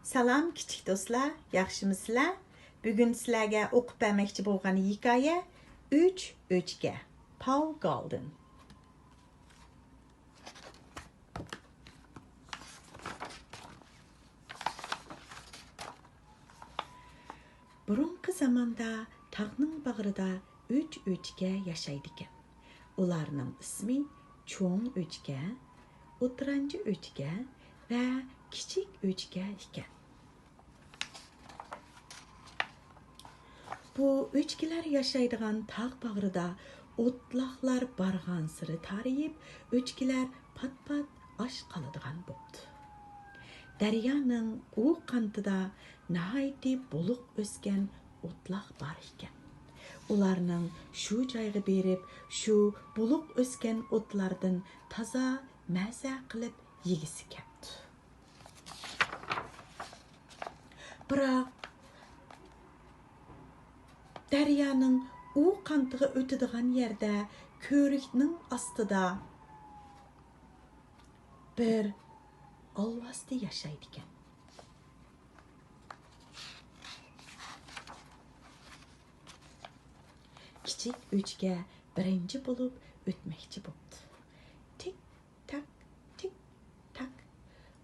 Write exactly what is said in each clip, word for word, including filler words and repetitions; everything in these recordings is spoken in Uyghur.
سالام كىچىك دوستلار، ياخشىمۇسىلەر؟ بۈگۈن سىلەرگە ئوقۇپ بەرمەكچى بولغان ھېكايە ئۈچ ئۆچكە، پاۋ گالدېن. بۇرۇنقى زاماندا تاغنىڭ باغرىدا ئۈچ ئۆچكە ياشايدىكەن. ئۇلارنىڭ ئىسمى چوڭ ئۆچكە، ئوتتۇرانچە ئۆچكە ۋە كىچىك ئۆچكە ئىكەن. بۇ ئۆچكىلەر ياشايدىغان تاغ باغرىدا ئوتلاقلار بارغانسېرى تارىيىپ، ئۆچكىلەر پات-پات ئاچ قالىدىغان بوپتۇ. دەريانىڭ ئۇ قانىتىدا ناھايىتى بولۇق ئۆسكەن ئوتلاق بار ئىكەن. ئۇلارنىڭ شۇ جايغا بېرىپ، شۇ بولۇق ئۆسكەن ئوتلاردىن تازا مەزە قىلىپ يېگۈسى كەپتۇ. بىراق، دەريانىڭ ئۇ قانىتىغا ئۆتىدىغان يەردە كۆۋرۈكنىڭ ئاستىدا بىر ئالۋاستى ياشايدىكەن. كىچىك ئۆچكە بىرىنچى بولۇپ ئۆتمەكچى بوپتۇ. تىك تاك، تىك تاك.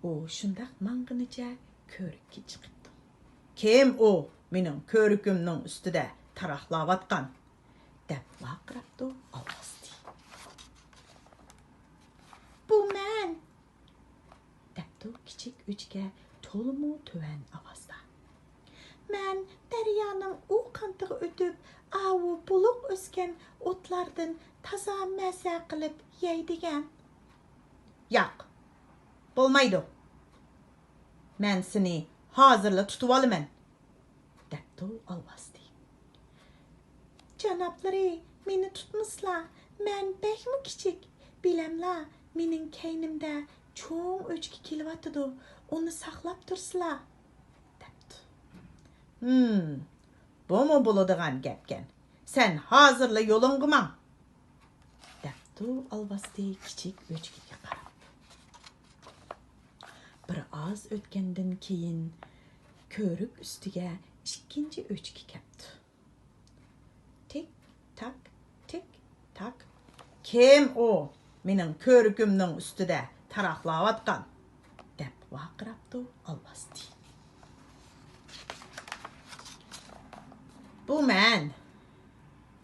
ئۇ شۇنداق ماڭغىنىچە كۆۋرۈككە چىقىپتۇ. «كىم ئۇ مېنىڭ كۆۋرۈكۈمنىڭ ئۈستىدە تاراقلاۋاتقان؟» دەپ ۋارقىراپتۇ ئالۋاستى. «بۇ مەن!» دەپتۇ كىچىك ئۆچكە تولىمۇ تۆۋەن ئاۋازدا. «مەن دەريانىڭ ئۇ قانىتىغا ئۆتۈپ، ئاۋۇ بولۇق ئۆسكەن ئوتلاردىن تازا مەزە قىلىپ يەي دېگەن.» «ياق، بولمايدۇ. مەن سېنى ھازىرلا تۇتۇۋالىمەن.» دەپتۇ ئالۋاستى. «جانابلىرى، مېنى تۇتمىسىلا، مەن بەكمۇ كىچىك. بىلەملا، مېنىڭ كەينىمدە چوڭ ئۆچكە كېلىۋاتىدۇ، ئۇنى ساقلاپ تۇرسىلا.» دەپتۇ. «ھىم، بۇمۇ بولىدىغان گەپكەن. سەن ھازىرلا يولۇڭغا ماڭ.» دەپتۇ ئالۋاستى كىچىك ئۆچكىگە قاراپ. بىر ئاز ئۆتكەندىن كېيىن، كۆۋرۈك ئۈستىگە ئىككىنچى ئۆچكە كەپتۇ. تىك تاك، تىك تاك. «كىم ئۇ مېنىڭ كۆۋرۈكۈمنىڭ ئۈستىدە تاراقلاۋاتقان؟» دەپ ۋارقىراپتۇ ئالۋاستى. «بۇ مەن!»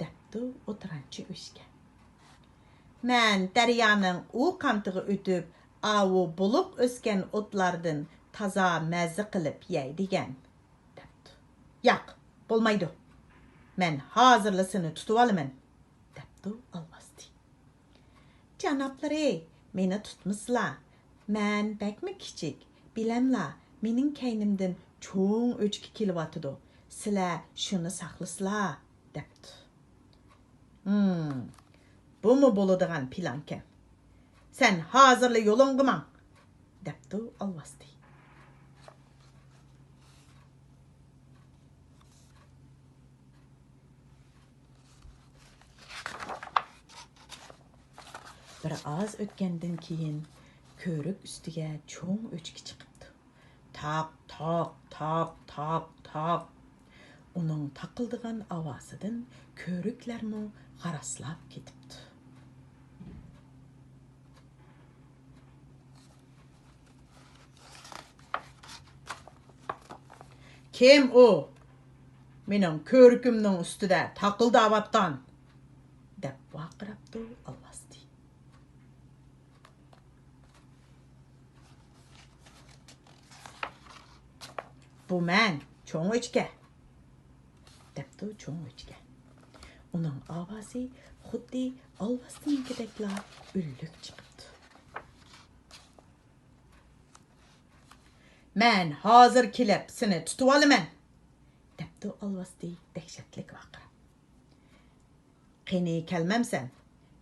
دەپتۇ ئوتتۇرانچى ئۆچكە. «مەن دەريانىڭ ئۇ قانىتىغا ئۆتۈپ، ئاۋۇ بولۇق ئۆسكەن ئوتلاردىن تازا مەززە قىلىپ يەي دېگەن.» دەپتۇ. «ياق، بولمايدۇ. مەن ھازىرلا سېنى تۇتۇۋالىمەن.» دەپتۇ ئالۋاستى. «جانابلىرى، مېنى تۇتمىسىلا. مەن بەكمۇ كىچىك. بىلەملا، مېنىڭ كەينىمدىن چوڭ ئۆچكە كېلىۋاتىدۇ. سىلەر شۇنى ساقلىسىلا.» دەپتۇ. «ھىم، بۇمۇ بولىدىغان پىلانكەن. سەن ھازىرلا يولۇڭغا ماڭ.» دەپتۇ ئالۋاستى. بىر ئاز ئۆتكەندىن كېيىن، كۆۋرۈك ئۈستىگە چوڭ ئۆچكە چىقىپتۇ. تاق، تاق، تاق، تاق، تاق. ئۇنىڭ تاقىلدىغان ئاۋازىدىن كۆۋرۈكلەرمۇ غاراسلاپ كېتىپتۇ. «كىم ئۇ مېنىڭ كۆۋرۈكۈمنىڭ ئۈستىدە تاقىلداۋاتقان؟» دەپ ۋارقىراپتۇ ئالۋاستى. «بۇ مەن، چوڭ ئۆچكە.» دەپتۇ چوڭ ئۆچكە. ئۇنىڭ ئاۋازى خۇددى ئالۋاستىنىڭكىدەكلا ئۈنلۈك چىقىپتۇ. «مەن ھازىر كېلىپ سېنى تۇتۇۋالىمەن.» دەپتۇ ئالۋاستى دەھشەتلىك ۋارقىراپ. «قېنى، كەلمەمسەن؟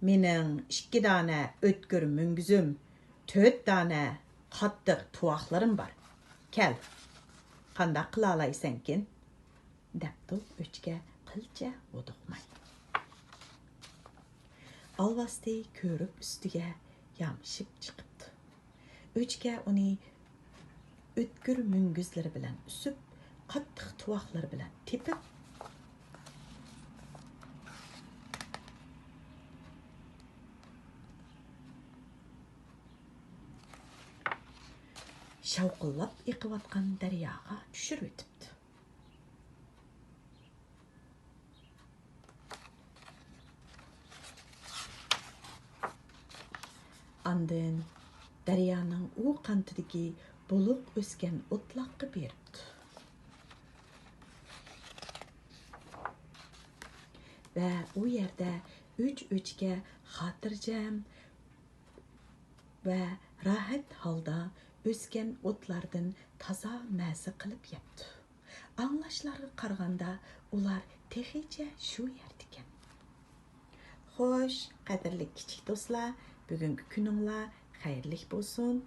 مېنىڭ ئىككى دانە ئۆتكۈر مۈڭگۈزۈم، تۆت دانە قاتتىق تۇۋاقلىرىم بار. كەل، قانداق قىلالايسەنكىن؟» دەپتۇ ئۆچكە قىلچە ھودۇقماي. ئالۋاستى كۆۋرۈك ئۈستىگە يامىشىپ چىقىپتۇ. ئۆچكە ئۇنى ئۆتكۈر مۈڭگۈزلىرى بىلەن ئۈسۈپ، قاتتىق تۇۋاقلىرى بىلەن تېپىپ، شاۋقۇنلاپ ئېقىۋاتقان دەرياغا چۈشۈرۈۋېتىپتۇ. ئاندىن دەريانىڭ ئۇ قانتىدىكى بولۇق ئۆسكەن ئوتلاققا بېرىپتۇ. ۋە ئۇ يەردە ئۆچ-ئۆچكە خاتىرجەم ۋە راھەت ھالدا ئۆسكەن ئوتلاردىن تازا مەزە قىلىپ يەپتۇ. ئاڭلاشلارغا قارىغاندا، ئۇلار تېخىچە شۇ يەردىكەن. خوش، قەدىرلىك كىچىك دوستلار، بۈگۈنكى كۈنۈڭلار خەيرلىك بولسۇن.